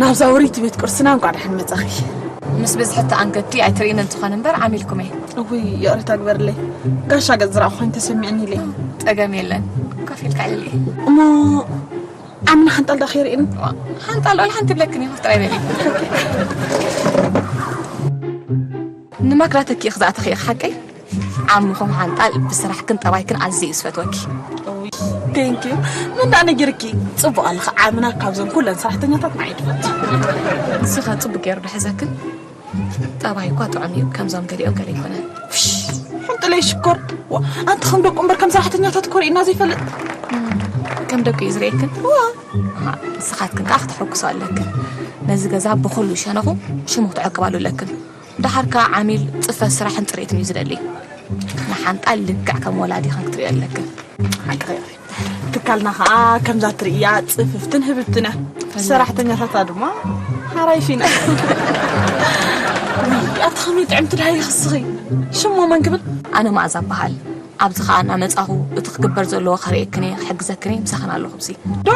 ናብዛ ውርይቲ ቤት ቁርስና እንኳዕ ደሓን መጻኺ። ምስ ብዝሒ እቲ ኣንገዲ ኣይትርእይንን ትኾን እምበር ዓሚልኩም እየ። እውይ፣ ይቕሬታ ግበርለይ። ጋሻ ገጽ ዝረኣኹ ኮይኑ ተሰሚዕኒ ኢለ። ጸገም የለን። ኮፍ ኢልካ ዕልል። እሞ ዓምና ሓንጣል ዳኺ የርእየኒ። ሓንጣል ዋላ ሓንቲ ብለክን እየ፣ ኮፍ ጥራይ በሊ። ንማክዳ ተኪእኺ ዝኣተኺ ኢኺ ሓቀይ? ዓምኹም ሓንጣል ብስራሕክን ጠባይክን ኣዝየ እዩ ዝፈትወኪ። Thank you። ምን ደኣ ነጊርኪ? ጽቡቕ ኣለኺ። ዓምና ካብዘን ኩለን ሰራሕተኛታት ንዓይ ትፈቱ። ንስኻ ጽቡቕ ገይሩ ዶ ሒዘክን? ጠባይ እኳ ጥዑም እዩ፣ ከምዞም ገሊኦም ገለ ኣይኮነን። ሕንጥለይ ሽኮር። ዋ፣ ኣንቲ ከም ደቁ እምበር ከም ሰራሕተኛታት እኮ ርኢና ዘይፈልጥ። እም፣ ከም ደቁ እዩ ዝርእየክን? ዋ። ኣሃ፣ ንስኻትክን ከኣ ክተሐጉሶ ኣለክን። ነዚ ገዛ ብኹሉ ሸነኹ ሽሙ ክትዕቅባሉ ኣለክን። ደሓር ከኣ ዓሚል ጽፈት ስራሕን ጽሬትን እዩ ዝደሊ። ንሓንጣል ልክዕ ከም ወላዲኽን ክትርእዮ ኣለክን። ሓቅኺ ኢኺ። ትካልና ኸዓ ከምዛ ትርእያ ጽፍፍትን ህብብትን እያ። ፈላጥ። ሰራሕተኛታታ ድማ ሓራይፍ ኢና። ኣቲ ኸመይ ጥዕምቲ ደሃይ ክስኺ። ሽሙ መን ክብል? ኣነ መኣዛ እበሃል። ኣብዚ ኸዓ እናመጻኹ እቲ ክግበር ዘለዎ ከርእየክን እየ፣ ክሕግዘክን እየ፣ ምሳኽን ኣለኹ ኣብዚ። ዶ፣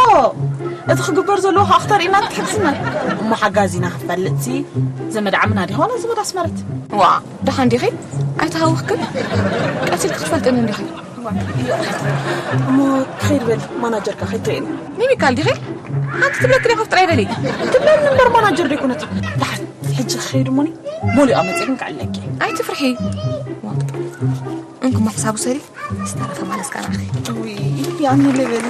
እቲ ክግበር ዘለዎ ኸዓ ክተርእይና ትሕግዝና። እሞ ሓጋዚና ክትፈልጥሲ፣ ዘመድ ዓምና ዲኻ ዋላ ዘመድ ኣስመረት? ዋ፣ ደሓን ዲኺ? ኣይተሃወኽክን? ቀሲልኪ ክትፈልጥኒ እንዲኺ። እሞ ክኸይድ በል፣ ማናጀርካ ከይትርእየኒ። ሚሚካል ዲኺ? ሓንቲ ትብለኪ ዲኻ ጥራይ በሊ። ትብለኒ እምበር ማናጀር ዶ ኣይኮነትን። ደሓን፣ ሕጂ ክኸይድ እሞኒ፣ ሞሊኣ መጺእክን ክዕለኪ። ኣይትፍርሒ። ዋ። እንኩሞ ሕሳብ ውሰዲ፣ ዝተረፈ ማለስካ ንዓኺ። ውይ፣ ያኒ ልብል።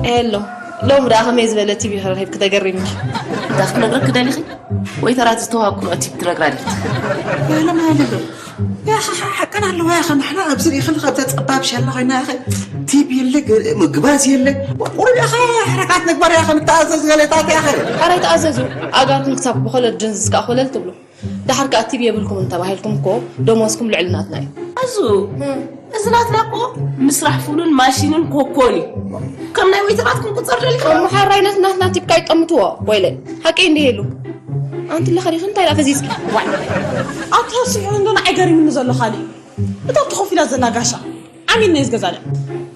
ሄሎ፣ ሎሚ ደኣ ከመይ ዝበለ ቲቪ ረኺብኪ ተገሪምኪ? እንታይ ክትነግረኪ ደሊኺ? ወይ ተራ ዝተዋሃብኩ ቲቪ ትነግራ ዲኺ? ያለ ማለት ነው። ያኺ ሓቅን ኣለዋ ያኺ ንሕና ኣብዚ ርኢኺ ካብዛ ጸባብ ሸላ ኮይና ያኺ ቲቪ የለ ገ- ምግባዝ የለ። ወይ ያኺ ሕረካት ንግበር ያኺ ንተኣዘዝ ገለታት ያኺ። ኧረ ኣይተኣዘዙ። ኣጋርኩም ክሳብ ብኾለል ድንዝዝ ከኣ ኮለል ትብሉ። ደሓር ከኣ ቲቪ የብልኩምን ተባሂልኩም እኮ ደሞዝኩም ልዕሊ ናትና እዩ። ኣዙ፣ እም። እዚ ናትና እኮ ምስራሕ ፉልን ማሽንን ኮኮን እዩ። ከም ናይ ወይተራትኩም ቁጸር ደሊኹም። እሞ ሓራይ ናትና ቲፕካ ይቀምጥዎ፣ ወይለ። ሓቀይ እንዲህ የሉ። ኣንቲ ለኸ ዲኺ እንታይ ደኣ ፈዚዝኪ? ዋይ። ኣታ ስምዑ እንዶ ንዓይ ገሪሙኒ ዘሎ ካልእ እዩ። እታ ኣብቲ ኮፍ ኢላ ዘላ ጋሻ። ዓሚልና እዩ ዝገዛለ።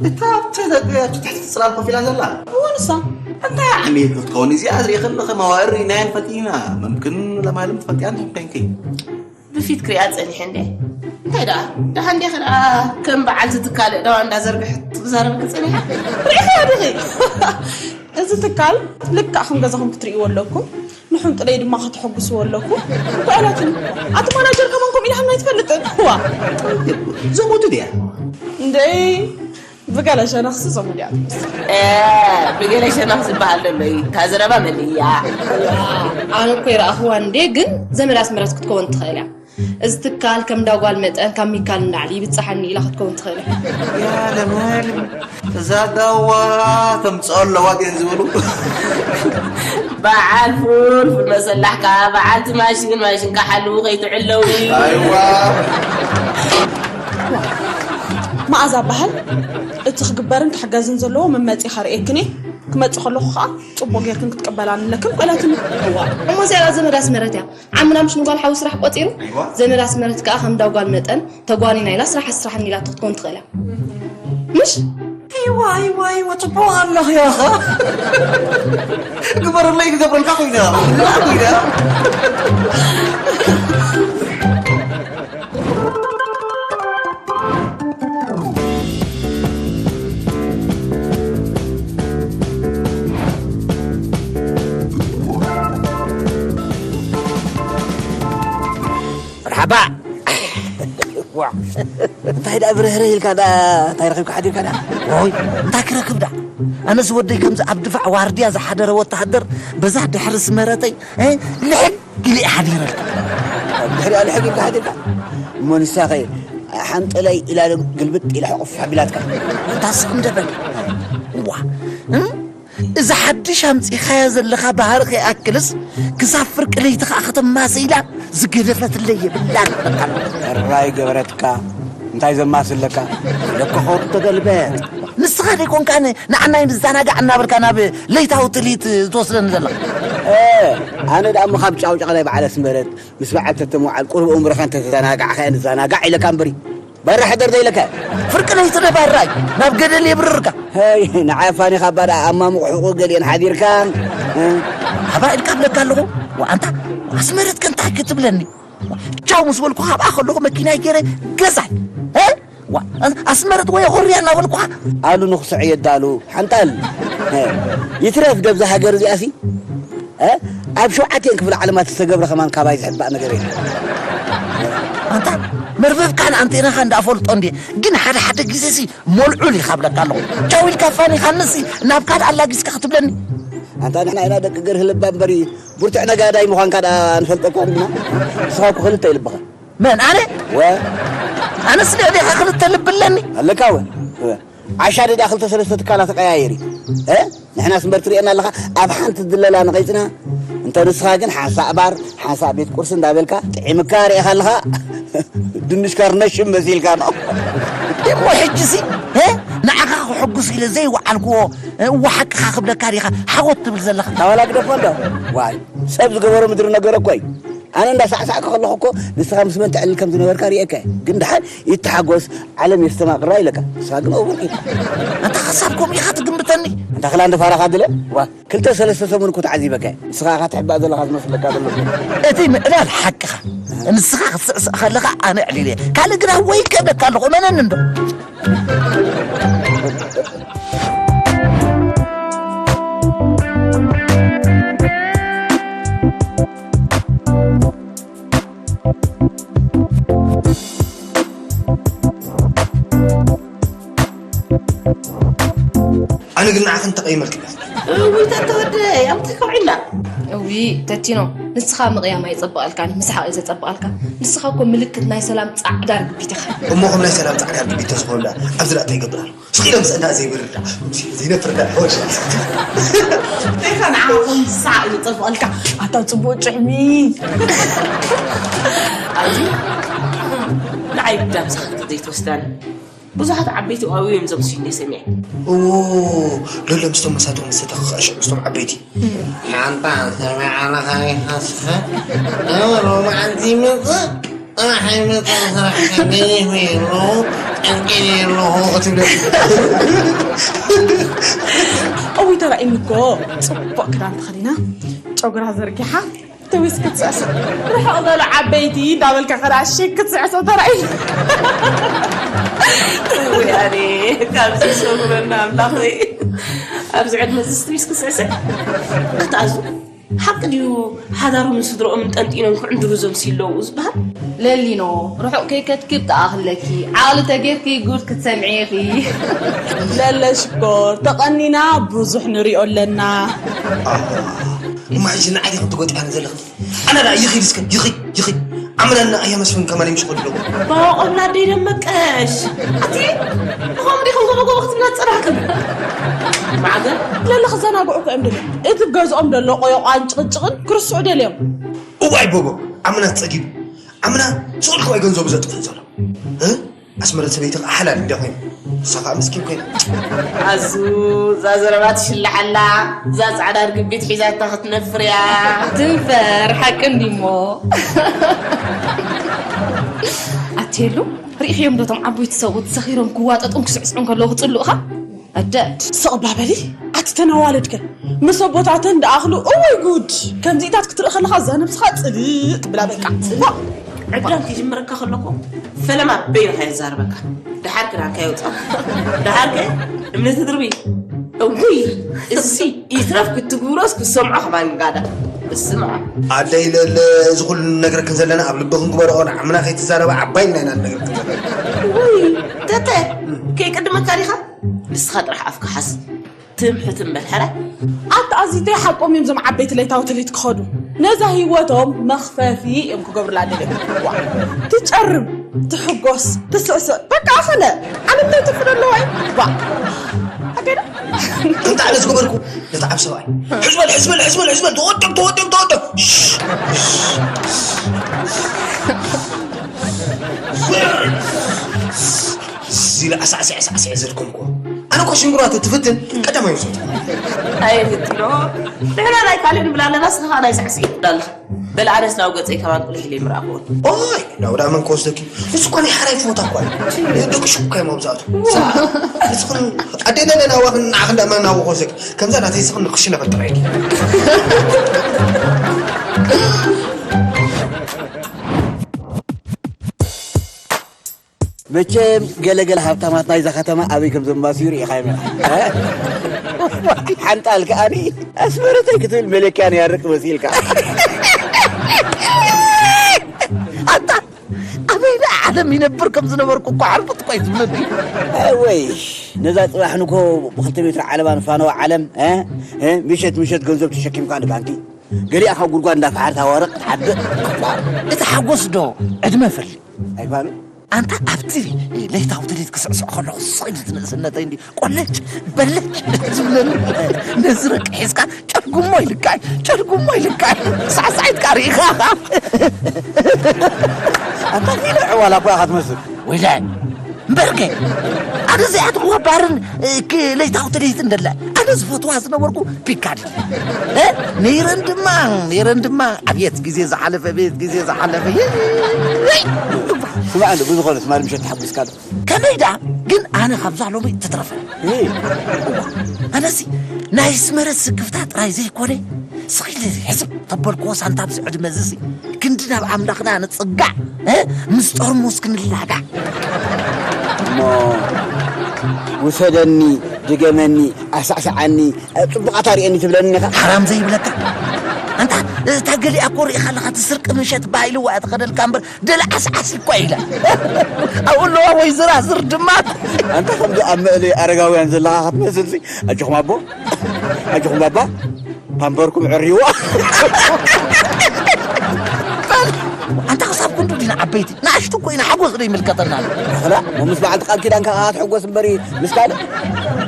እታ ኣብቲ ደገ ኣብቲ ትሕቲ ጽላል ኮፍ ኢላ ዘላ? እወ ንሳ። እንታይ ዓሚል ክትከውን እዚኣ ዝርኢ ከለኺ መዋእር ኢናየን ፈጢና። መምክን ለማለም ትፈልጥያ እንዲኹም ኮንኪ። ብፊት ክሪኣ ጸኒሐ እንዴ? እንታይ ደኣ? ደሓን ዲኺ ደኣ ከም በዓል ዝትካል እዳዋ እንዳዘርግሐት ትዛረብኪ ጸኒሓ? ርኢኻ ዲኺ? እዚ ትካል ልክዕ ከም ገዛኹም ክትርእይዎ ኣለኩም። ንሕንጥለይ ድማ ከተሐጉስዎ ኣለኩም። እንኳ ኢላትኒ። ኣቲ ማናጀር ከማን ከምኡ ኢልሃኒ ኣይትፈልጥን። ዋ። ዘሞቱ ድያ? እንዴ፣ ብገለ ሸነኽሲ ዘሙ ድያ ትመስል። እ፣ ብገለ ሸነኽ ዝበሃል ዘሎ እዩ። እታ ዘረባ መን እያ? ኣነ እኮ ይረኣኽዋ እንዴ፣ ግን ዘመድ ኣስመረት ክትከውን ትኽእል እያ። እዚ ትካል ከም እንዳ ጓል መጠን ካብ ሚካል ንላዕሊ ይብጽሓኒ ኢላ ክትከውን ትኽእል እያ። ያ ለማል፣ እዛ ዳዋ ተምጽኦ ኣለዋ ድየን ዝበሉ? በዓል ፉል፣ ፉል መሰላሕካ፣ በዓልቲ ማሽን፣ ማሽንካ ሓልዉ ከይትዕለዊ። ኣይዋ። መኣዛ በሃል፣ እቲ ክግበርን ክሕገዝን ዘለዎ መመጺ ከርእየክን እየ። ክመጽእ ከለኹ ኸኣ ጽቡቕ ጌርክን ክትቅበላኒ ኣለክን። ቆላትኒ። እዋ፣ እሞ እዚኣ ዘመድ ኣስመረት እያ። ዓምና ምሽ ንጓል ሓዊ ስራሕ ቆጺሩ? እዋ። ዘመድ ኣስመረት ከኣ ከም እንዳ ጓል መጠን ተጓኒና ኢላ ስራሕ ኣስራሕኒ ኢላቶ ክትከውን ትኽእል እያ። ምሽ? ኣይዋ፣ ኣይዋ፣ ኣይዋ፣ ጽቡቕ ኣለኺ ያኸ። ግበረለይ ክገብረልካ ኮይነ። ኮይነ። መርሓባ። ዋ እንታይ ደኣ ብርህርህ ኢልካ ደኣ እንታይ ረኺብካ ሓዲርካ ደኣ? ወይ እንታይ ክረክብ ደኣ? ኣነስ ወደይ ከምዚ ኣብ ድፋዕ ዋርድያ ዝሓደረ ወተሃደር በዛ ድሕሪ ስመረተይ እ፣ ልሕግ ኢለ እየ ሓዲረልካ። ድሕሪኣ ልሕግ ኢልካ ሓዲርካ? እሞ ንሳኸ ሓንጠለይ ኢላ ዶ ግልብጥ ኢላ ሕቑፍ ኣቢላትካ? እንታይ ስቕ እንደ በል። እዋ እም? እዚ ሓድሽ ኣምጺኻዮ ዘለኻ ባህሪ ከይኣክልስ ክሳብ ፍርቂ ለይቲ ኸኣ ከተማስይላ ዝገደፈትለይ የብላን። ሕራይ ገበረትካ እንታይ ዘማስለካ? ለኮ ኸውርቶ ገልበጥ። ንስኻ ደይኮንካ ን-፣ ንዓናይ ንዘናጋዕ እናበልካ ናብ ለይታዊ ትልሂት ትወስደኒ ዘለኻ? እ፣ ኣነ ደኣ እሞ ካብ ጫውጫቕ ናይ በዓል ኣስመረት ምስ በዓል ተተመውዓል ቁሩብ እምሮኻ እንተተዘናጋዕካ እየ ንዘናጋዕ ኢለካ እምበሪ። በራ ሕደር ዘይለካ። ፍርቂ ለይቲ ደባራይ ናብ ገደል የብርርካ። ሄይ፣ ንዓይ ኣፋኒኻ እባ ደኣ ኣብ ማሙቕ ሕቑ ገሊአን ሓዲርካ። እ? ኣባ ኢልካ እብለካ ኣለኹ። ዋ፣ ኣንታ ኣስመረት ከ እንታይ ክትብለኒ? ቻው ምስ በልኩ ካብኣ ከለኹ መኪናይ ገይረ ገዛይ። እ? ዋ፣ ኣስመረት ወይ ሆርያ እናበልኩኻ። ኣሉ ንኽስዕ የዳሉ ሓንጣል። እ፣ ይትረፍ ገብዛ ሃገር እዚኣሲ። እ? ኣብ ሸውዓቲኤን ክፍለ ዓለማት ዝተገብረ ከማን ካባይ ዝሕባእ ነገር የለን። ኣንታ መርበብካን ኣንቴናኻ እንዳፈልጦ እንዴ፣ ግን ሓደ ሓደ ግዜሲ ሞልዑል ኢኻ ብለካ ኣለኹ። ቻው ኢልካ ፋኒኻንሲ ናብ ካልእ ኣላጊስካ ክትብለኒ? ኣንታ ንሕና ኢና ደቂ ገርህ ልባ እምበሪ፣ ብርቱዕ ነጋዳይ ምዃንካ ደኣ ንፈልጠካ እንዲና። ንስኻ እኮ ክልተ እዩ ልብኻ። መን ኣነ? ወ ኣነስ ልዕሌኻ ክልተ ልቢ ኣለኒ። ኣለካ ወ ወ ዓሻ ደዳ ክልተ ሰለስተ ትካላ ተቀያየሪ። እ? ንሕናስ እምበር ትርእየና ኣለኻ ኣብ ሓንቲ ድለላ ንቐይጽና። እንተ ንስኻ ግን ሓንሳእ ባር ሓንሳእ ቤት ቁርሲ እንዳበልካ ጥዒምካ ርእኻ ኣለኻ። ድንሽ ካርነሽም መሲልካ ነው። እሞ ሕጂሲ እ? ንዓኻ ክሕጉስ ኢለ ዘይወዓልክዎ እዋ ሓቅኻ ክብለካ ዲኻ ሓወት ትብል ዘለኻ? ታዋላ ግደፎ እንዶ። ዋይ ሰብ ዝገበሮ ምድሪ ነገረ እኮ እዩ። ኣነ እንዳሳዕሳዕካ ከለኹ እኮ ንስኻ ምስ መን ትዕልል ከም ዝነበርካ ርእየካ እየ። ግን ደሓን ይተሓጎስ ዓለም የስተማቕራ ኢለካ። ንስኻ ግን ኦቨር ኢልካ። ኣንታ ሓሳብ ከምኡ ኢኻ ትግምተኒ? ኣንታ ክላ እንደ ፋራኻ ድለ ዋ ክልተ ሰለስተ ሰሙን እኮ ተዓዚበካ እየ። ንስኻ ኢኻ ትሕባእ ዘለኻ ዝመስለካ ዘሎ። እቲ ምዕላል ሓቅኻ። ንስኻ ክትስዕስዕ ከለኻ ኣነ ኣዕሊለ እየ። ካልእ ግና ወይ ከብለካ ኣለኹ እመነኒ እንዶ። ኣነ ግን ንዓኽን ተቐይመልክን እየ። እውይ ተተወደይ ኣምታይ ከውዒላ። እዊ ተቲኖ ንስኻ ምቕያም ኣይጸብቐልካን ምስሓቕ እዩ ዘጸብቐልካ። ንስኻ እኮ ምልክት ናይ ሰላም ጻዕዳ ርግቢት ኢኻ። እሞ ከም ናይ ሰላም ጻዕዳ ርግቢት ተዝኾንላ ኣብዚ ደኣ እንታይ ይገብር ኣሎ? ስቕ ኢለ ምስእና ዘይበርዳ ዘይነፍርዳ ሕወሻ። እንታይ ኢኻ ንዓኻ ከም ዝስሓቕ እዩ ዘጸብቐልካ። ኣታ ጽቡቕ ጭዕሚ። ኣዚ ንዓይ ብዳምሳ ዘይትወስዳኒ። ብዙሓት ዓበይቲ ኣብኡ እዮም ዘምስዩኒ ሰሚዐ። እዎ፣ ሎሎ ምስቶም መሳቶም ዝተተኽኸ ሽዑ ምስቶም ዓበይቲ። ሓንታ ሰሚዐ ኣለኻ ይሓስኸ። ሎማዓንቲ ይመጽእ፣ ጽባሕ ይመጽእ፣ ስራሕ ከገይፍ የሎ፣ ጨንቂ የሎ ክትብል። እውይ፣ ተራእይኒ እኮ። ጽቡቕ ክዳን ተኸዲና፣ ጨጉራ ዘርጊሓ፣ ተዊስ ክትስዕስዕ። ርሕቕ በሉ ዓበይቲ እንዳበልካ ከዳ ሽክ ክትስዕስዕ ተራእዩ። ወይ ኣነ ካብዚ ሰውረና ኣምላኸይ። ኣብዚ ዕድመ እዚ ስትሪስ ክስዕስዕ። ኣታ ኣዙ ሓቂ ድዩ ሓዳሮምን ስድረኦምን ጠንጢኖም ክዕንድሩ ዘምስዩ ኣለዉ ዝበሃል? ለሊኖ ርሑቕ ከይከድኪ ብጣኣ ክለኪ ዓቕሊ ተጌርኪ ጉድ ክትሰምዒ ኢኺ። ለለ ሽኮር ተቐኒና ብዙሕ ንሪኦ ኣለና። ኣሆ፣ እማ ሕጂ ንዓይ ዲኺ ትጎጥያኒ ዘለኺ? ኣነ ደኣ ይኺድ እስከ፣ ይኺድ፣ ይኺድ። ዓመላና ኣያ መስፍን ከማን ይምሽቆ ድሎ። ባቆም ናደይ ደመቀሽ። ኣቲ፣ ብኸም ዲኹም ጎቦ ጎቦ ክትብላ ጸራሕክም። ማዕገ? ለለ ክዘናግዑ እኮ እዮም ደልዮም። እቲ ገዝኦም ደሎ ቆዮቋን ጭቕጭቕን ክርስዑ ደልዮም። እዋይ ቦቦ፣ ዓምና ጸጊቡ። ዓምና ስቕ ኢልኩም ኣይገንዘቡ ዘጥፍእ ዘሎ። እ? ኣስመረት ሰበይቲ ኸዓ ሓላል እንድያ ኮይና፣ ንሳ ኸዓ ምስኪን ኮይና። ኣዙ እዛ ዘረባ ትሽላሕ ኣላ፣ እዛ ጻዕዳ ርግቢት ሒዛታ ክትነፍር እያ። ትንፈር፣ ሓቂ እንዲሞ። ኣትየሉ፣ ርኢኽዮም ዶ እቶም ዓቦይቲ ሰብኡት ሰኺሮም ክዋጠጡን ክስዕስዑን ከለዉ ክጽልኡኻ? ኣደ። ስቕ እባ በሊ፣ ኣቲ ተን ኣዋልድከ ምስ ኣቦታተን ደኣኽሉ፣ እውይ ጉድ! ከምዚኢታት ክትርኢ ከለኻ እዛ ነብስኻ ጽልእ ትብላ በቃ። ጽልእ? ዕብዳን ክጅምረካ ከለኮ ፈለማ በይንኻ የዛርበካ። ደሓር ክዳንካ የውፅኣ። ደሓር ከ እምኒ ትድርቢ። እውይ እዚሲ ይትረፍ ክትግብሮስ ክሰምዖ ክባን ጋዳ። ስምዓ፣ ኣደይ ለለ፣ እዚ ኩሉ ንነግረክን ዘለና ኣብ ልብኽን ግበርኦ፣ ንዓምና ከይትዛረባ ዓባይ ኢልና ኢና ንነግረክን ዘለና። ውይ፣ ተተ፣ ከይቅድመካ ዲኻ? ንስኻ ጥራሕ ኣፍካ ሓዝ። ትም ሕትም በል፣ ሕራይ። ኣታ ኣዚተይ ሓቆም እዮም፣ እዞም ዓበይቲ ለይታዊ ትልሂት ክኸዱ። ነዛ ህይወቶም መኽፈፊ እዮም ክገብሩላ ደልዮም። ዋ፣ ትጨርም፣ ትሕጎስ፣ ትስዕስዕ። በቃ ኣኸለ። ዓለም እንታይ ትርፊ ዶ ኣለዋ እዩ? ዋ። ኣገዳ። እንታይ ኣነ ዝገበርኩ? ነቲ ዓብ ሰብኣይ። ሕዝበል፣ ሕዝበል፣ ሕዝበል፣ ሕዝበል። ተወደም፣ ተወደም፣ ተወደም። ሽሽ። እዚ ኢለ ኣሳዕሲዐ፣ ኣሳዕሲዐ ዘድከምኩዎ። ኣነ እኮ ሽንግሯ ተትፍትን ቀዳማይ ውሰድ። ኣየ ፍትኖ። ንሕና ናይ ካልእ ንብል ኣለና፣ እስኻ ናይ ሳዕስዒት ትብል ኣለኻ። በል ኣነስ ናብ ገጸይ ከማን ቁሊሕ ኢለ ይምርኣኽዎ። ኦይ፣ ናብዳ መን ክወስደኪ? ንሱ እኮ ናይ ሓራይ ፎታ እኮ እዩ። ደቂ ሹቅ እኮ እዮም መብዛሕቱ። ሳ-፣ ንስኽን ኣዴና ኣለና ዋኽን ንዓኽን ዳማ ናብኡ ክወስደኪ። ከምዛ ናተይ ስኽን ንክሽነ ፈጥራ ኢልኪ። መቸም ገለገለ ሃብታማት ናይዛ ከተማ ኣበይ ከም ዘማስዩ ርኢኻዮም ኢኻ። እ? ሓንጣል ከኣኒ ኣስመረተይ ክትብል መለክያ ነያርቅ መሲልካ። ኣታ ኣበይ ደኣ ዓለም ይነብር ከም ዝነበርኩ እኮ ዓርኩት እኮ እዩ ዝብለኒ። ወይ ነዛ ጽባሕ ንጎ ብክልተ ሜትሮ ዓለባ ንፋነዋ ዓለም፣ እ? እ? ምሸት ምሸት ገንዘብ ተሸኪምካ ንባንኪ። ገሊኣ ካብ ጉድጓድ እንዳፈሓርካ ወረቕ ትሓብእ። ክባር። እቲ ሓጎስ ዶ ዕድመ ፈሊ? ኣይፋሉ? ኣንታ ኣብቲ ለይታዊ ትርኢት ክስዕስዕ ከለኹ ስቕ ኢሉ እቲ ንእስነተይ እንዲ ቆለጭ በለጭ ዝብለኒ። ነዚ ረቂ ሒዝካ ጨልጉሞ ኢልካ፣ ጨልጉሞ ኢልካ፣ ሳዕሳዒትካ ርኢኻ። ኣንታ ፊልም ዕዋላ እኮ ኢኻ ትመስል። ወይለ እምበርከ፣ ኣነ እዚኣትኹዋ ባርን፣ እ፣ ክ-፣ ለይታዊ ትርኢት እንደለ፣ ኣነ ዝፈትዋ ዝነበርኩ ፒካዲ። እ፣ ነይረን ድማ፣ ነይረን ድማ፣ ኣብየት ግዜ ዝሓለፈ፣ ቤት ግዜ ዝሓለፈ። ይ-፣ ይ-፣ ስማዕ እንዶ፣ ብዝኾነ ትማሊ ምሸት ተሓጒስካ ዶ? ከመይ ደኣ? ግን ኣነ ካብዛ ሎሚ ትትረፈ። እ። ኣነሲ ናይ ኣስመረት ስክፍታ ጥራይ ዘይኮነ፣ ስቕ ኢለ ሕስብ ተበልክዎ ሳንታ ኣብዚ ዕድመ እዚሲ ክንዲ ናብ ኣምላኽና ንጽጋዕ፣ እ? ምስ ጠርሙስ ክንላጋዕ። እሞ ውሰደኒ፣ ድገመኒ፣ ኣሳዕስዓኒ፣ ጽቡቓት ኣርእየኒ ትብለኒ ኢኻ? ሓራም ዘይብለካ። ኣንታ እታ ገሊኣ እኮ ርኢኻ ኣለኻ፣ እቲ ስርቂ ምሸት ባህ ኢልዋ እያ ትኸደልካ እምበር፣ ደለ ዓስዓስ እኮ ኢለ። ኣብኡ ኣለዋ ወይ ዝራዝር ድማ። ኣንታ ከምዚ ኣብ መእለይ ኣረጋውያን ዘለኻ ክትመስልሲ። ኣጆኹም ኣቦ፣ ኣጆኹም ባባ፣ ፓምፐርኩም ዕርይዋ። ኣንታ ክሳብ ክንዱ ዲና ዓበይቲ፣ ንኣሽቱ እኮ ኢና፣ ሓጎስ ዶ ይምልከተና ኣሎ? ኣኽላ፣ እሞ ምስ በዓልቲ ቃል ኪዳንካ ከኣ ትሕጎስ እምበሪ ምስ ካልእ?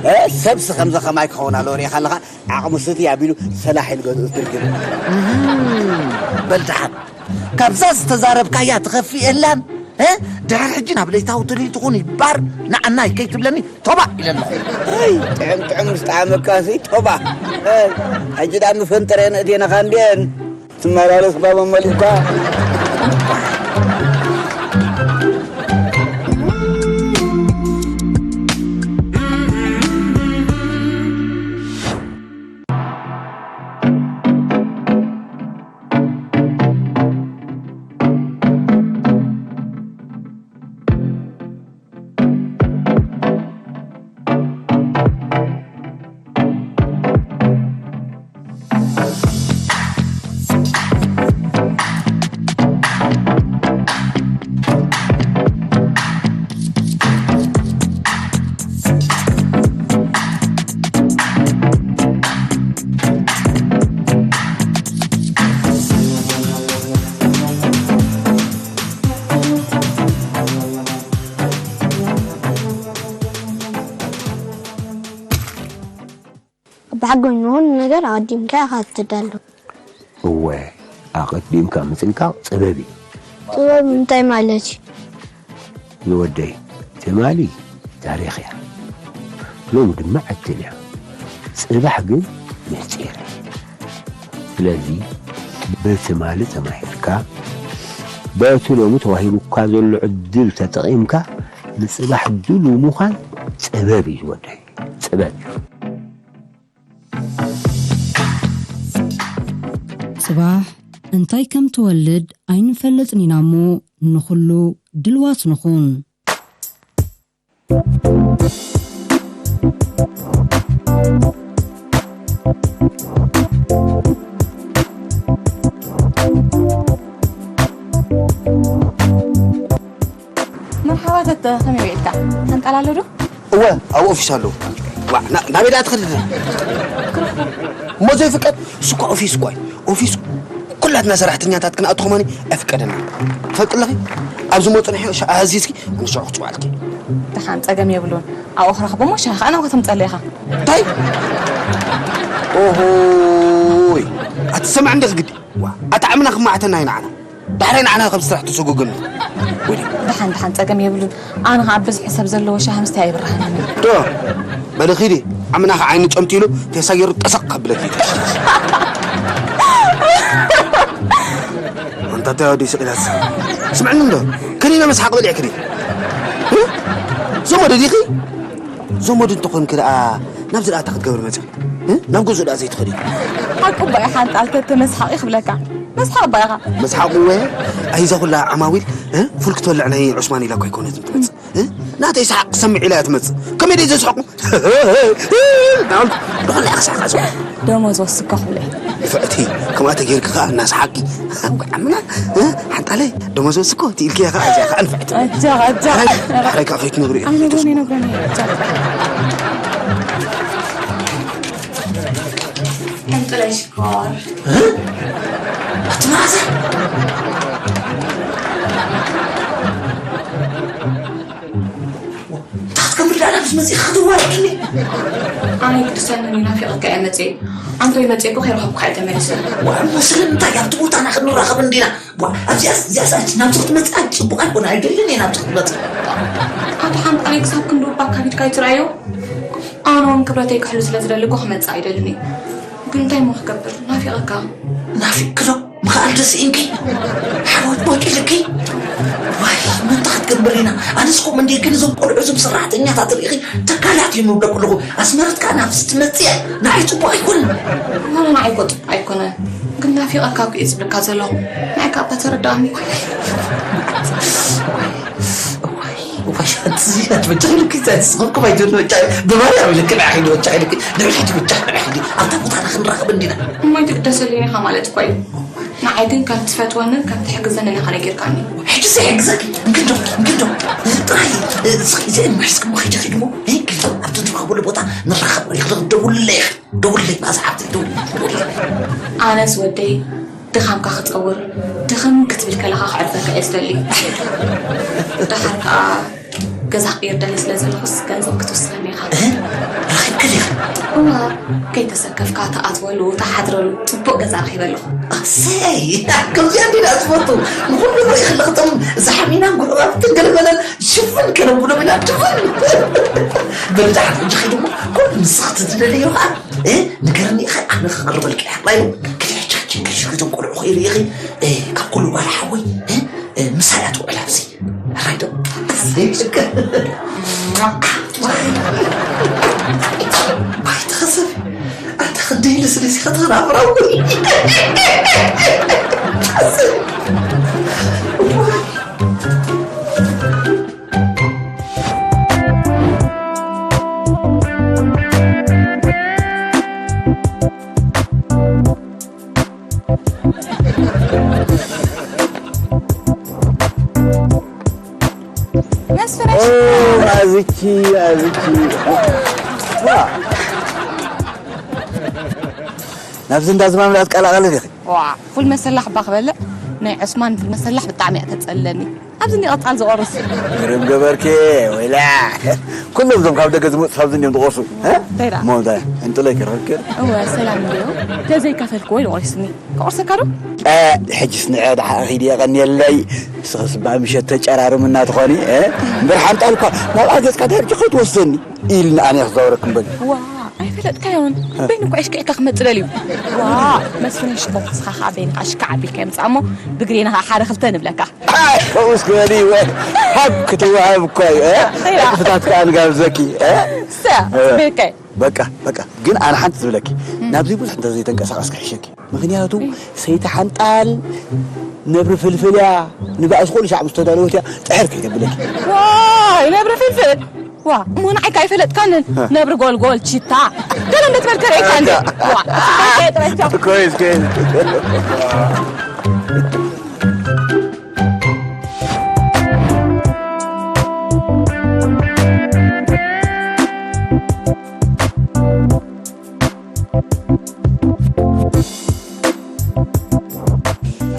እ፣ ሰብሲ ከምዚ ከማይ ክኸውን ኣለዎ ርኢኻ ኣለኻ። ዓቕሙ ስትይ ኣቢሉ ሰላሕ ኢሉ ገዝኡ ዝድርግም። እም፣ በል ደሓን። ካብዛ ዝተዛረብካያ ትኸፍእ የላን፣ እ? ድሕሪ ሕጂ ናብ ለይታዊ ትርኢት ይኹን ይባር ንዓናይ ከይትብለኒ ቶባ ኢለ ኣለኹ። ኣይ፣ ጥዕም ጥዕም ምስ ጠዓመካሲ ቶባ። ኣይ፣ ሕጂ ደኣ ምፈንጠረ ነእቴናኻ እንድየን። ትመላለስ ባቦ መሊእኳ። ብሓጎኝ ንኹሉ ነገር ኣቐዲምካ ኢኻ ትዳሎ። እወ፣ ኣቐዲምካ ምጥንቃቕ ጥበብ እዩ። ጥበብ እንታይ ማለት እዩ? ዝወደይ፣ ትማሊ ታሪኽ እያ፣ ሎሚ ድማ ዕድል እያ። ጽባሕ ግን ምስጢር እዩ። ስለዚ፣ በትማሊ ተማሂርካ፣ በቲ ሎሚ ተዋሂቡካ ዘሎ ዕድል ተጠቒምካ፣ ንጽባሕ ድሉው ምዃን ጥበብ እዩ ዝወደይ። ጽበብ እዩ። ጽባሕ እንታይ ከም ትወልድ ኣይንፈልጥን ኢና እሞ፣ ንኹሉ ድልዋት ንኹን። ኣባተተ ከመይ ውዒልካ? ሓንጣል ኣሎ ዶ? እወ፣ ኣብ ኦፊስ ኣለዉ። ዋ፣ ና-፣ ናበይ ደኣ ትኸዲ? እሞ ዘይፍቀድ? እሱ እኳ ኦፊስ እኳ እዩ። ኦፊስ ኩላትና ሰራሕተኛታት ክንኣቱ ከማኒ ኣይፍቀደና። ትፈልጢ ኣለኺ? ኣብዚ መጡ ንሕዮ ሻሂ ኣዚዝኪ፣ ኣነ ሽዑ ክጽውዓልኪ። ደሓን፣ ጸገም የብሉን። ኣብኡ ክረኽቦ እሞ ሻሂ ከኣ ናብኡ ከተምጸለ ኢኻ። እንታይ? ኦሆይ! ኣትሰማዕ እንዲኺ ግዲ። ዋ፣ ኣታ ዓምና ክማዕተና ኢና ዓና። ዳሕራይ ንዓና ከም ስራሕ ተሰጉግና። ወዲ። ደሓን፣ ደሓን፣ ጸገም የብሉን። ኣነ ኸዓ ብዝሒ ሰብ ዘለዎ ሻሂ ምስታይ ኣይብርሃንን እዩ። ዶ፣ በሊ ኺዲ፣ ዓምና ኸዓ ዓይኑ ጨምቲሉ፣ ቴሳ ገይሩ ጠሰቕ ከብለኪ። ኣንታ እንታይ ወዲ ስቕ ኢላስ? ስምዕኒ እንዶ፣ ከኒነ መስሓቕ በሊዕኪ ዲ? እ? ዘመዱ ዲኺ? ዘመዱ እንተኾንኪ ደኣ፣ ናብዚ ደኣ እንታይ ክትገብሪ መጺኺ? እ? ናብ ገዝኡ ደኣ ዘይትኸዲ? ሓቁ እባ እዩ ሓንጣል ተተ መስሓቒ ክብለካ። መስሓቕ እባ ኢኻ። መስሓቑ እወ፣ ኣይዛ ኩላ ዓማዊል፣ እ? ፉል ክትበልዕ ናይ ዑስማን ኢላ እኮ ኣይኮነትን ትመጽእ። እ? ናተይ ሰሓቕ ክሰምዕ ኢላ እያ ትመጽእ። ከመይ ደይ ዘስሕቑ? ዳውንት፣ ብኸላ ኢኻ ሰሓቕ ኣስዋ። ደሞዝ ወስኮ ክብሎ እዩ። ንፍዕቲ፣ ከምኣ ተጌርኪ ኸኣ እናሰሓቂ። ዓምና፣ እ? ሓንጣለይ፣ ደሞዝ ወስኮ፣ እቲ ኢልክያ ኸኣ እዚኣ ኸኣ ንፍዕቲ። ኣጃ፣ ኣጃ። ሓራይ፣ ሓራይ ከኣ ከይትነግሩ እዩ። ኣይነግሮን፣ ኣይነግሮን፣ ኣጃ። ሕንጥለይ ሽኮር። ኣቲ መዓዛ? እንታይ ክትገብር ደኣ ናብዚ መጺእካ ክትዋረድኒ? ኣነ ይግድሰኒ፣ ናፊቐካ እየ መጺኤ። ኣንተ ይመጺኤ እኮ ከይረኸብኩካ እየ ተመሊሰ። ዋ፣ እሞ ስለምንታይ ኣብቲ ቦታና ክንራኸብ እንዲና? ዋ፣ ኣብዚኣስ፣ እዚኣስ ኣንቺ ናብዚ ክትመጽእ ኣንቺ ጽቡቕ ኣይኮነ፣ ኣይደልን እየ ናብዚ ክትመጽእ። ኣቶ ሓንጣለይ ክሳብ ክንዲ እባ ካቢድካ ይትረኣዮ። ኣነ እውን ክብረተይ ክሕሉ ስለ ዝደሊ እኮ ክመጽእ ኣይደልን እየ። ግን እንታይ እሞ ክገብር? ናፊቐካ። ናፊቕኪ ዶ? ምኽኣል ተስኢንኪ? ሓወት ቦጭ ኢልኪ? ዋይ፣ ምንታ ክትገብር ኢና? ኣነስ ከምኡ እንድየ፣ ግን እዞም ቆልዑ፣ እዞም ሰራሕተኛታት ርኢኺ፣ ተካላት እዮም ይብለኩ ኣለኹ። ኣስመረት ከኣ ናብዚ ትመጽእ እያ። ንዓይ ጽቡቕ ኣይኮነን። ዋላ ንዓይ እኮ ጽቡቕ ኣይኮነን። ግን ናፊቐካ እኮ እየ ዝብለካ ዘለኹ። ንዓይ ከኣ እባ ተረድኣኒ። እዋይ፣ እዋይ፣ ሓንቲ ዝያድ በጃ ኢልኪ፣ እንታይ ዝስኽርኩም ኣይትብሉ፣ በጃ፣ ብማርያም ኢልኪ፣ ንዓይ ኢሉ በጃ ኢልኪ፣ ንብሕቲ በጃ፣ ንብሕቲ፣ ኣብታ ቦታና ክንራኸብ እንዲና። እሞ ኣይትግደሰሉን ኢኻ ማለት እኮ እዩ። ንዓይ ግን ከም ትፈትወንን ከም ትሕግዘንን ኢኻ ነጊርካኒ። ሕጂ ዘይሕግዘኪ፣ እንክንዶ፣ እንክንዶ፣ ጥራይ፣ እዚ፣ እዚ ምሕዝክሞ ኺዲ፣ ኺዲ እሞ፣ እንክንዶ፣ ኣብቲ ትረኸብሉ ቦታ ንራኸብ፣ ደውልለይ ኢኺ። ደውለይ፣ ማዛ ሓብተይ፣ ደውለይ፣ ደውለይ። ኣነስ ወደይ፣ ድኻምካ ክጸውር፣ ድኽም ክትብል ከለኻ ከዕርፈካ እየ ዝደሊ። ደሓር ከኣ ገዛ ክቕይር ደልየ ስለ ዘለኹስ፣ ገንዘብ ክትውስኸኒ ኢኻ። እ? ረኺብኪ ዲኺ? እወ፣ ከይተሰከፍካ ትኣትወሉ፣ ትሓድረሉ ጽቡቕ ገዛ ረኺበ ኣለኹ። ኣሰይ! ከምዚኣ እንዲና ዝፈቱ። ንኹሉ ርኢኺ ኣለኺ፣ እቶም ዝሓሚናን ጎረባብትን ገለ መለን ሽፍን ከነብሎም ኢና፣ ሽፍን። በሊ ደሓር ሕጂ ኺዲ እሞ፣ ኩሉ ንስኺ ትደልዮ ኸኣ እ፣ ንገርኒ ኢኺ፣ ኣነ ክቕርበልኪ እየ። ማይ፣ ክዲ ሕጂ፣ ሕጂ፣ ሕጂ፣ እቶም ቆልዑ ኸይርኢኺ፣ እ፣ ካብ ኩሉ ጓል ሓወይ፣ እ፣ እ፣ ምሳይ እያ ትውዕል ኣብዚ። ሕራይ ዶ? ኣሰይ፣ ሽከር። ኣይትኸሰብ። ኣንታ ክንደይ ልስልስ ኢኻ ተናብራው። መስፍን፣ ኦ፣ ኣዝኪ፣ ኣዝኪ። ዋ። ናብዚ እንዳ ዝማም ደኣ ትቀላቐሊ ዲኺ? ዋ፣ ፉል መሰላሕ እባ ክበልዕ፣ ናይ ዑስማን ፉል መሰላሕ ብጣዕሚ እያ ተጸልለኒ። ኣብዚ እንዲ ቀጻል ዝቆርስ። ግርም ገበርኪ፣ ወይላ። ኩሎም እዞም ካብ ደገ ዝመጹ ካብዚ እንዲዮም ዝቆርሱ፣ እ? እንታይ ደኣ? እሞ እንታይ? እንጥለይ ክረክብ? እወ፣ ሰላም እንዲዮ። ተዘይከፈልክዎ ኢሉ ቆሪስኒ። ክቆርሰካ ዶ? እ፣ ሕጅስ ንዐ ደሓ ኺዲ የቐንየለይ። ንስኽስ እባ ምሸት ተጨራርምና ትኾኒ፣ እ? እምበር ሓንጣል እኳ ናብኣ ገጽካ እንታይ ብጀኻ ትወስደኒ? ኢልና ኣነ ክዛወረክም በል። ዋ፣ ኣይፈለጥካዮን። በይኑ እኮ ኣሽኪዕካ ክመጽእ ደልዩ። ዋ፣ መስፍን ሽኮር፣ ንስኻ ኸኣ በይንኻ ሽካዕ ኣቢልካ የምጽኣ እሞ፣ ብግሬና ኸኣ ሓደ ክልተ ንብለካ። ኣይ፣ ከምኡስ ክበሊ ይወ-፣ ሃብ ክትወሃብ እኳ እዩ፣ እ? እያ። ጥፍታት ከኣ ንጋብዘኪ፣ እ? ሰ-፣ እ። ስሜከ። በቃ፣ በቃ። ግን ኣነ ሓንቲ ዝብለኪ፣ ናብዚ ብዙሕ እንተ ዘይተንቀሳቐስኪ ይሕሸኪ። ምኽንያቱ ሰይቲ ሓንጣል ነብሪ ፍልፍል እያ፣ ንባእሲ ኩሉ ሻዕ ምስ ተዳለወት እያ ጥሕር ከይተብለኪ። ዋይ፣ ነብሪ ፍልፍል? ዋ፣ እሞ ንዓይ ከ ኣይፈለጥካንን? እ። ነብሪ ጎልጎል፣ ቺታ። ገለ እንዳትበልከ ርኤካ እንዴ? ዋ፣ ኮይስ፣ ኮይስ።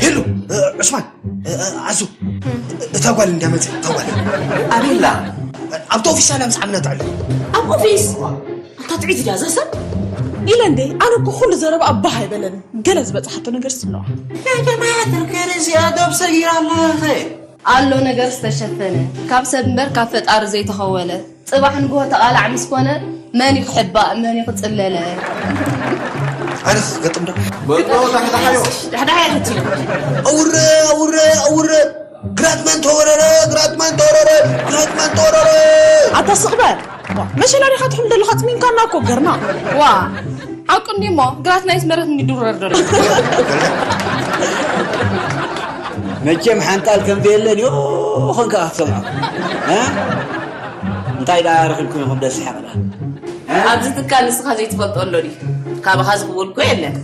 ሄሎ፣ እ፣ ዑስማን፣ እ፣ እ፣ ኣዙ፣ እታ ጓል እንዲያ መጽእ፣ እታ ጓል። ኣበይ ኣላ? ኣብቲ ኦፊስ ኣላ ምስ ዓምና ትዕልል። ኣብ ኦፊስ? ኣንታ ጥዒት ድያ እዛ ሰብ? ኢለ እንዴ፣ ኣነ እኮ ኩሉ ዘረባ ኣባህ ኣይበለንን። ገለ ዝበጽሓቶ ነገር ስምዕዋ። ያ ጀማዓ ትርከሪ እዚኣ ዶብ ሰጊራ ኣላ ኸ? ኣሎ ነገር ዝተሸፈነ፣ ካብ ሰብ እምበር ካብ ፈጣሪ ዘይተኸወለ። ጽባሕ ንግሆ ተቓላዕ ምስ ኮነ፣ መን እዩ ክሕባእ፣ መን እዩ ክጽለለ? ኣነስ ክገጥም ዶ? በሎ ዳሕዳሓዮ። ዳሕዳሓዮ ትቲ። ኣውረ፣ ኣውረ፣ ኣውረ። ግራት መን ተወረረ፣ ግራት መን ተወረረ፣ ግራት መን ተወረረ። ኣታ ስኽበ። ዋ፣ መሸላ ዲኻ ትሕም ዘለኻ? ጽሚምካና እኮ ገርና። ዋ፣ ሓቁ እንዲሞ፣ ግራት ናይስ መረት እንዲ ድውረር ዘሎ። መቸም ሓንጣል ከም ዘየለን ዮ ኾንካ ክትሰምዖ። እ? እንታይ ደኣ ረኺብኩም ኢኹም ደስ ሓቕና? እ? ኣብዚ ትካል ንስኻ ዘይትፈልጦ ኣሎ ድዩ? ካባኻ ዝኽውል እኮ የለን።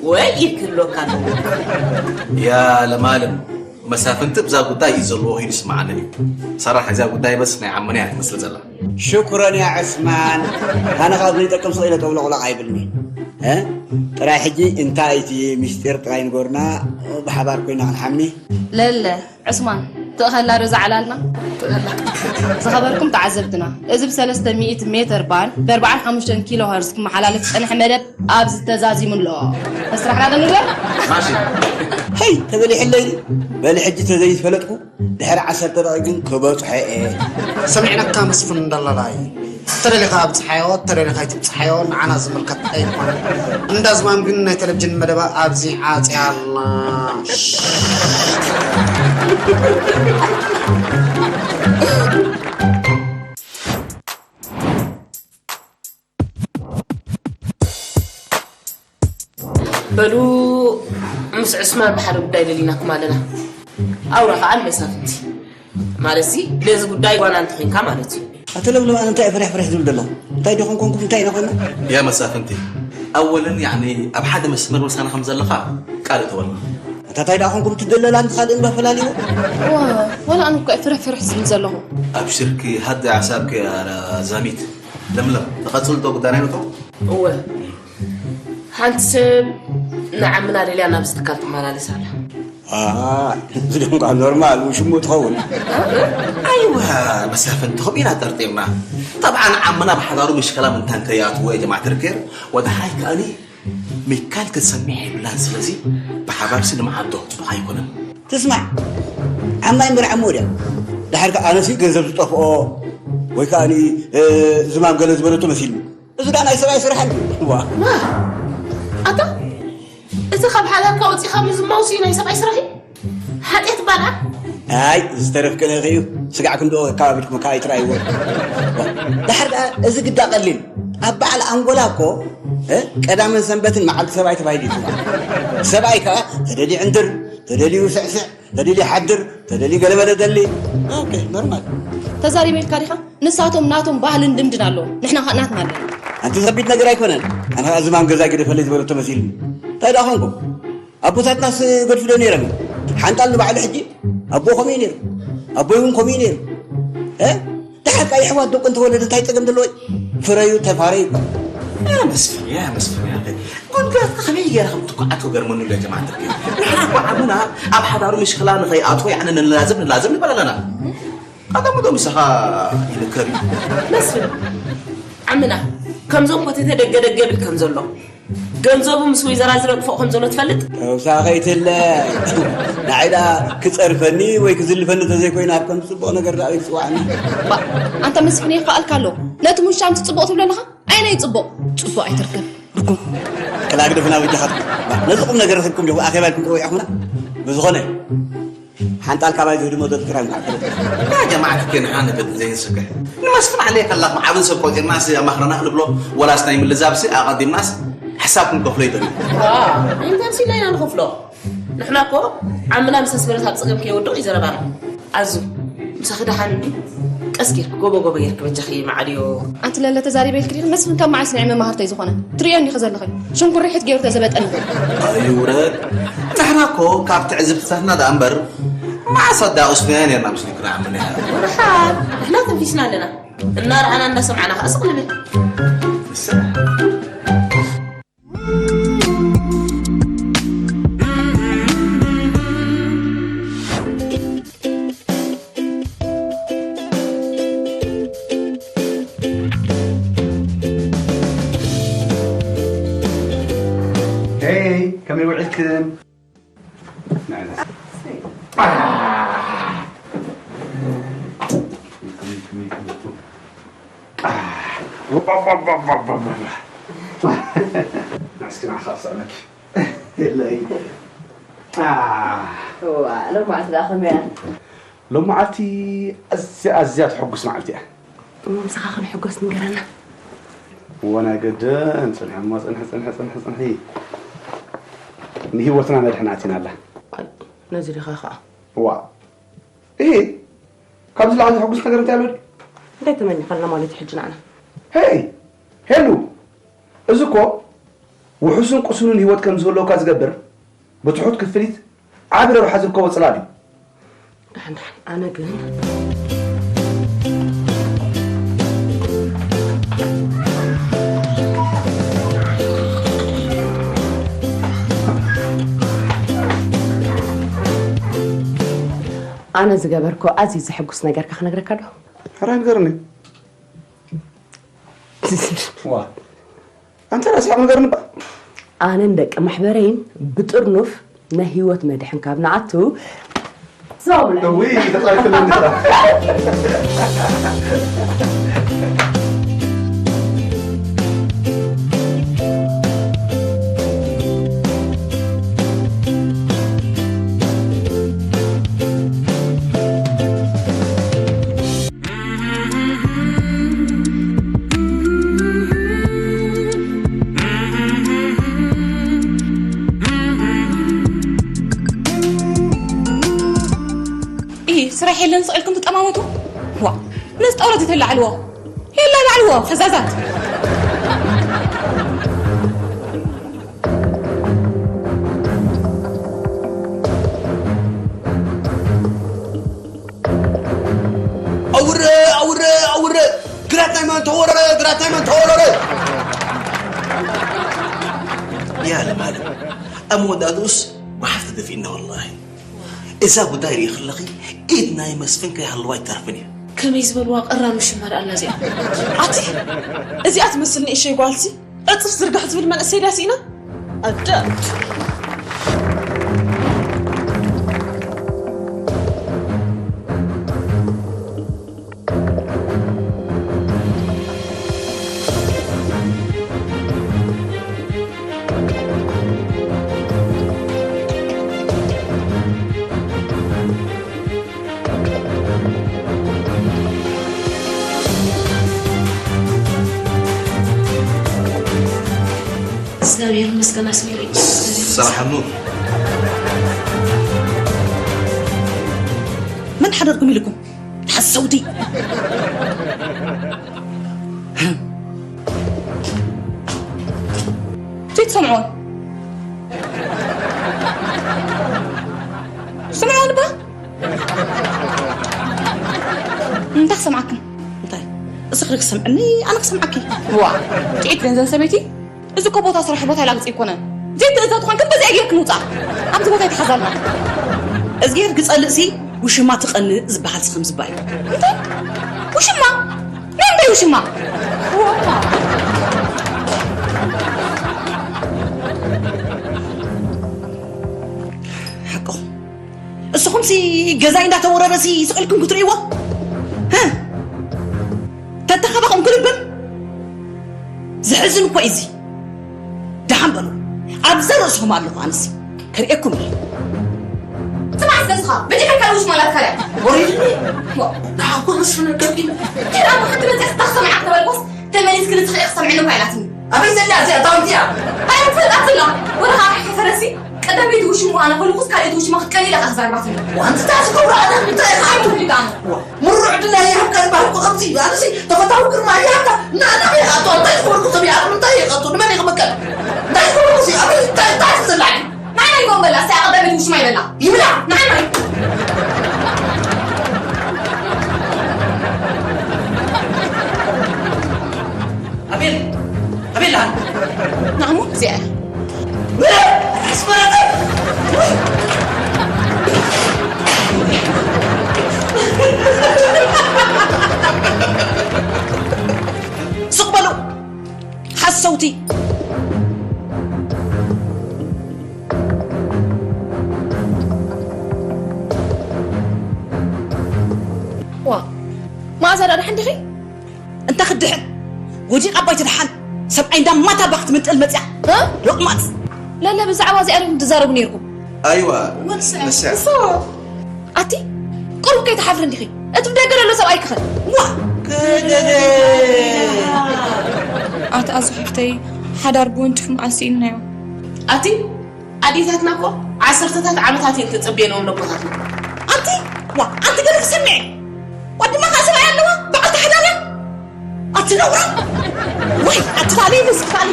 ወይ ኢድ ክህልወካ ኣለዎ። ያ ለማለም፣ መሳፍንቲ ብዛ ጉዳይ እዩ ዘለዎ ኢሉ ይስምዓኒ እዩ። ሰራሕ እዛ ጉዳይ በስ ናይ ዓመና እያ ትመስል ዘላ። ሽኩረን ያ ዕስማን። ኣነ ካብ ዘይጠቅም ስቕ ኢለ ጠብለቑለቕ ኣይብልኒ። እ? ጥራይ ሕጂ እንታይ እቲ ምስጢር ጥራይ ንገሩና፣ ብሓባር ኮይና ክንሓሚ። ለለ፣ ዕስማን፣ ትእኸላ ዶ ዝዓላልና? ዝኸበርኩም ተዓዘብትና፣ እዚ ብ ሰለስተ ሚእቲ ሜተር ባንድ ብ ኣርባዓን ሓሙሽተን ኪሎ ኸርዝ ክመሓላለፍ ዝጸንሐ መደብ ኣብዚ ተዛዚሙ ኣሎ። መስራሕና ዶ ንግበር? ማሺ። ሄይ፣ ተበሊሕለይ። በሊ ሕጂ ተዘይፈለጥኩ፣ ድሕሪ ዓሰርተ ደቂቕ ግን ክበጽሖ እየ። ሰሚዕናካ መስፍን ደላላይ። ተደሊኻ ኣብጽሓዮ፣ ተደሊኻ ኣይትብጽሓዮ፣ ንዓና ዝምልከት ኣይኮነን። እንዳ ዝማም ግን ናይ ቴሌቪዥን መደባ ኣብዚ ዓጽያ ኣላ። በሉ፣ ምስ ዕስማን ብሓደ ጉዳይ ደሊናኩም ኣለና። ኣውራ ከኣ ንመሳፍንቲ። ማለትሲ፣ ነዚ ጉዳይ ዋና እንተኾይንካ ማለት እዩ። ኣቶ ለምለም፣ ኣነ እንታይ ፍርሕ ፍርሕ ዝብል ዘለኹ? እንታይ ዲኹም ኮንኩም፣ እንታይ ኢና ኮይና? ያ መሳፍንቲ፣ ኣወለን፣ ያዕኒ፣ ኣብ ሓደ መስመር ምሳና ከም ዘለኻ ቃል እተወልና። ኣታ እንታይ ደኣ ኮንኩም፣ እቲ ደለላን ካልእን ዶ ፈላልይዎ? ዋ፣ ዋላ ኣነ እኮ ፍርሕ ፍርሕ ዝብል ዘለኹ። ኣብሽርኪ፣ ሃዲ ኣዕሳብኪ፣ ኣረ ዛሚት። ለምለም፣ ተቐጽል ዶ ጉዳይ ናይ ነቶም? እወ። ሓንቲ ሰብ ንዓምና ደልያ ናብዚ ትካል ትመላለስ ኣላ። ኣሃ፣ እዚ ደንጓ ኖርማል ውሽሙ ትኸውን። ኣይዋ፣ መሳፍንቲ፣ ከምኡ ኢና ጠርጢርና። ጠብዓን ዓምና ብሓዳሩ ምሽከላ ምንታ እንተይኣትዎ፣ ያ ጀማዓት ርኬር፣ ወደ ሓይ ከኣኒ ሚካል ክትሰሚዕ የብላን። ስለዚ ብሓባርሲ ንመዓዶ ጽቡቕ ኣይኮነን። ትስማዕ፣ ዓማይ እምበር ዓሞ ድያ። ድሓር ከኣ ኣነሲ ገንዘብ ዝጠፍኦ ወይ ከኣኒ፣ እ፣ ዝማም ገለ ዝበለቶ መሲልኒ። እዚ ደኣ ናይ ሰብኣይ ስራሕ እንድዩ። ዋ። ዋ፣ ኣታ፣ እዚ ካብ ሓዳርካ ወጺኻ ምዝማውሲ ናይ ሰብኣይ ስራሕ እዩ? ሓጢኣት ባልዓ? ኣይ፣ ዝተረፍከ ነኺ እዩ። ስጋዕ ክንድኦ ኣካባቢልኩም ከኣ ኣይትረኣይዎ። ዋ፣ ደሓር ደኣ እዚ ግዳ ቀሊል። ኣብ በዓል ኣንጎላ እኮ፣ እ፣ ቀዳምን ሰንበትን መዓልቲ ሰብኣይ ተባሂሉ ይጽዋዕ። ሰብኣይ ከኣ ተደልዩ ዕንድር፣ ተደልዩ ስዕስዕ፣ ተደልዩ ሓድር፣ ተደልዩ ገለ መለ ደሊ። ኦኬ፣ ኖርማል። ተዛሪበ ኢልካ ዲኻ? ንሳቶም ናቶም ባህልን ልምድን ኣለዎም፣ ንሕና ኸኣ ናትና ኣለና። ኣንቲ ዘቢት ነገር ኣይኮነን። ኣነ ኸኣ ዝማም ገዛ ግደፈለይ ዝበለቶ መሲልኒ። እንታይ ደኣ ኾንኩም? ኣቦታትናስ ገድፉ ዶ ነይሮም? ሓንጣል ንባዕሉ ሕጂ ኣቦ ከምኡ እዩ ነይሩ። ኣቦይ እውን ከምኡ እዩ ነይሩ። እ? ደሓር ከኣ የሕዋት ደቁ እንተወለደ እንታይ ጸገም ዘለዎ? ፍረዩ፣ ተፋረዩ። ያ መስፍን፣ ያ መስፍን፣ ያ ኣኸይ። ጉድጋትካ ከመይ ገይራ ከም ትኳዓት ክገርመኒ ኣሎ ጀማዓት። ንሕና እኮ ዓምና ኣብ ሓዳሩ ምሽክላ ንኸይኣትዎ፣ ያዕኒ ንላዘብ፣ ንላዘብ ንበል ኣለና። ቀደም ዶ ምሳኻ ይልከብ እዩ። መስፍን፣ ዓምና ከምዞም ኮተተ ደገ ደገ ይብል ከም ዘሎ፣ ገንዘቡ ምስ ወይዘራ ዝረግፎ ከም ዘሎ ትፈልጥ? ተውሳኸይትለ ንዓይ ደኣ ክጸርፈኒ ወይ ክዝልፈኒ ተዘይኮይኑ ኣብ ከምዚ ጽቡቕ ነገር ደኣ ይጽዋዕኒ። ባ፣ ኣንታ መስፍን የኽፍኣልካ ኣሎ። ነቲ ሙሻ ኣምሲ ጽቡቕ ትብሎ ኣለኻ? ኣይ ናይ ጽቡቕ፣ ጽቡቕ ኣይትርከብ። ርጉም። ክላግደፍና በጃኻ። ባ፣ ነዚ ቁም ነገር ረኺብኩም ዲኹም ኣኼባ ኢልኩም ተወያኹምና? ብዝኾነ፣ ሓንጣል ካባይ ዝህድሞ ዘሎ ትግራይ ምዃን ፍሉጥ። ያ ጀማዓት፣ ከንሓንግድ ዘይንስክሕ። ንመስፍን ዓለየ ከላኹም ዓብን ሰብ ቆጺርናስ ኣማኽረና ክንብሎ፣ ወላስ ናይ ምልዛብሲ ኣቐዲምናስ ሕሳብ ክንከፍሎ ይደልዩ። ዋ፣ እንታይ ሲና ኢና ንኸፍሎ? ንሕና እኮ ዓምና ምስ ኣስመረት ኣብ ጸገም ከይወድቕ እዩ ዘረባና። ኣዙ፣ ምሳኺ ደሓን እንዲ? ቀስ ጌርክ፣ ጎቦ ጎቦ ጌርክ በጃኺ መዓልዮ። ኣንቲ ለለ ተዛሪበ ኢልክ ዲኺ? መስፍን ካብ መዓስ ንዒ መማህርተይ ዝኾነ? ትርእዮ እንዲኺ ዘለኺ። ሽንኩርሒት ገይሩ ተዘበጠኒ። ኣይውረድ። ንሕና እኮ ካብ ትዕዝብትታትና ደኣ እምበር፣ ማዕሳ ዳኡስ ነያ ነርና ምስ ንክራ ምንያ። ርሓብ ንሕና ተንፊስና ኣለና። እናረኣና እንዳሰምዓና ከኣ ስቕ ንብል። Hey, ከመይ ውዒልክን? ናስኪና ሓሳብ ሰእለኪ። የለይ። ዋ፣ ሎማዓንቲ ደኣ ከመይ እያ? ሎማዓንቲ ኣዝያ፣ ኣዝያ ትሕጉስ መዓልቲ እያ። እሞ ምሳኻ ክንሕጎስ ንገረና። እወ፣ ናይ ገድን ጽንሒ እሞ፣ ጽንሒ፣ ጽንሒ፣ ጽንሒ፣ ጽንሒ። ንህይወትና መድሕን ኣቲና ኣላ። ኣይ፣ ነዚ ዲኻ ኸኣ? ዋ። እሂ፣ ካብዚ ላዕሊ ዘሐጉስ ነገር እንታይ ኣሎ ድዩ? እንታይ ተመኒኻልና ማለት እዩ ሕጂ ንዓና? ሄይ፣ ሄሉ፣ እዚ እኮ ውሑስን ቁሱንን ህይወት ከም ዝህልወካ ዝገብር ብትሑት ክፍሊት ዓቢ ረብሓ ዝርከቦ ጽላል እዩ። ደሓን፣ ደሓን፣ ኣነ ግን ኣነ ዝገበርኮ ኣዝዩ ዘሐጉስ ነገርካ ክነግረካ ዶ? ሕራይ ንገርኒ። ዋ፣ ኣንተ ራስኻ ንገርኒ ባ። ኣነን ደቂ ማሕበረይን ብጥርኑፍ ናይ ህይወት መድሕን ካብ ንኣቱ፣ ዘው ብላ። እውይ፣ ተጻሪፍልኒ ስራ። እሂ፣ ስራሕ የለን ስቕ ኢልኩም ትጠማመቱ? ዋ፣ ነዚ ጣውላ እዚ ተላዕልዎ። የላ ላዕልዎ፣ ፈዛዛት። ኣውረ፣ ኣውረ፣ ኣውረ! ግራት ናይ መን ተወረረ? ግራት ናይ መን ተወረረ? ያ ለማለም፣ ኣብ መወዳእትኡስ ጓሓፍ ተደፊእና ወላሂ። እዛ ጉዳይ ርኢ ከለኺ ኢድ ናይ መስፍን ከይሃለዋ ኣይተርፍን እዩ። ከመይ ዝበልዋ ቀራን ውሽማ ደኣ ኣላ እዚኣ። ኣቲ እዚኣ ትመስል ንእሸይ ጓልሲ ዕጽፍ ዝርግሕ ዝብል መንእሰይ ድያ ስኢና? ኣደ። እግዚኣብሔር ይመስገን ኣስሚረይ። ሰላም ሓኑ። መን ሓደርኩም ኢልኩም? ሓሰውቲ። ዘይትሰምዕዎን? ስምዕዎን እባ። እንታይ ክሰምዓክን? እንታይ? እስኺ ክሰምዕኒ፣ ኣነ ክሰምዓኪ። ዋ፣ ጥዒት ገንዘብ ሰበይቲ፣ እዚ እኮ ቦታ ስራሕ ቦታ ኢላ ግጽ ኣይኮነን። ዘይትእዘዝ ተኾንክን በዚኣ ጌርክን ውጻእ። ኣብዚ ቦታ ይትሓዛልና። እዝጌር ግጸልእሲ ውሽማ ትቐንእ ዝበሃልሲ ከም ዝባይ። እንታይ? ውሽማ? ናይ እንታይ ውሽማ? ሓቅኹም። እስኹምሲ ገዛይ እንዳተወረረሲ ስቕ ኢልኩም ክትርእይዎ? ህ? ተተኸበኹም ክልብም? ዝሕዝን እኮ እዩ እዚ። ደሓን በሉ። ኣብዛ ርእስኹም ኣለኹ ኣነሲ። ከርእየኩም እየ። ስማዕ እስከ ንስኻ፣ በጃኻ ካልእ ውሽማ ኣላትካ ድያ? ወሪድኒ። ዋ። ንዓኹ ርእሱ ነገርኩ። ከዳ ብሓንቲ መጽያ ስታኽ ሰማዕክ ተበልኩስ፣ ተመሊስክ ንስኺ ኢኺ ሰምዕኒ እኳ ኢላትኒ። ኣበይ ዘላ እዚኣ? እታ ወንቲያ? ኣይ፣ ትፈልጣ ዘላ። ወላ ኻብ ሓፈረሲ፣ ቀዳመይቲ ውሽሙ ኣነ ከለኹስ፣ ካልኣይቲ ውሽማ ክትቀኒ ኢላ እያ ተዛሪባትኒ። ዋንቲ እታ ዝገብራ ኣነ እንታይ ኢኻ? ኣይ፣ ትውልድ ኣነ። ዋ፣ ምሩዕ ድላ ይሃብካ ዝበሃል እኮ ከምዚ እዩ። ኣነሲ ተፈታዊ ግርማ ይሃብካ። ንኣና ከይኣቱ፣ እንታይ ዝገበርኩ ሰብ ይኣቱ? እንታይ ይኣቱ? ንመን ይኽመከል? እንታይ ዝገበርኩ ሲ? ኣበይ እንታይ፣ እንታይ ትዘላዕኒ? ንዓይ ናይ ጎንበላ፣ እስቲ ኣቐዳመይቲ ውሽማ ይበላ። ይብላ። ንዓይ ናይ ሰውቲ። ዋ፣ መኣዛ ዳ ደሓን ዲኺ? እንተ ክድሕን ወዲቕ ኣባይ ትድሓን። ሰብኣይ እንዳ ማታ ባክ ትምንጥል መጽያ። እ? ሎቕማጽ። ለለ፣ ብዛዕባ እዚኣ ዲኹም ትዛረቡ ነይርኩም? ኣይዋ፣ ወዲ ሰብኣይ። ንሳ። ንሳ። ኣቲ፣ ቁሩብ ከይትሓፍሪ እንዲኺ? እቲ ብደገ ዘሎ ሰብኣይ ክኸ? ዋ! ከደደ! ኣቲ ኣዞ ሓፍተይ፣ ሓዳር ብወንጭፍ መዓስ ስኢንናዮ? ኣቲ፣ ኣዴታትና እኮ ዓሰርተታት ዓመታት እየን ተጸብየንኦም ነቦታትና። ኣንቲ፣ ዋ፣ ኣንቲ ገለ ትሰምዒ? ወዲ ማኻ ሰብኣይ ኣለዋ፣ በዓልቲ ሓዳር እያ። ኣቲ ነውራ! ወይ፣ ኣቲ ታሊ ምስክታሊ!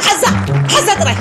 ሓዛ፣ ሓዛ ጥራይ!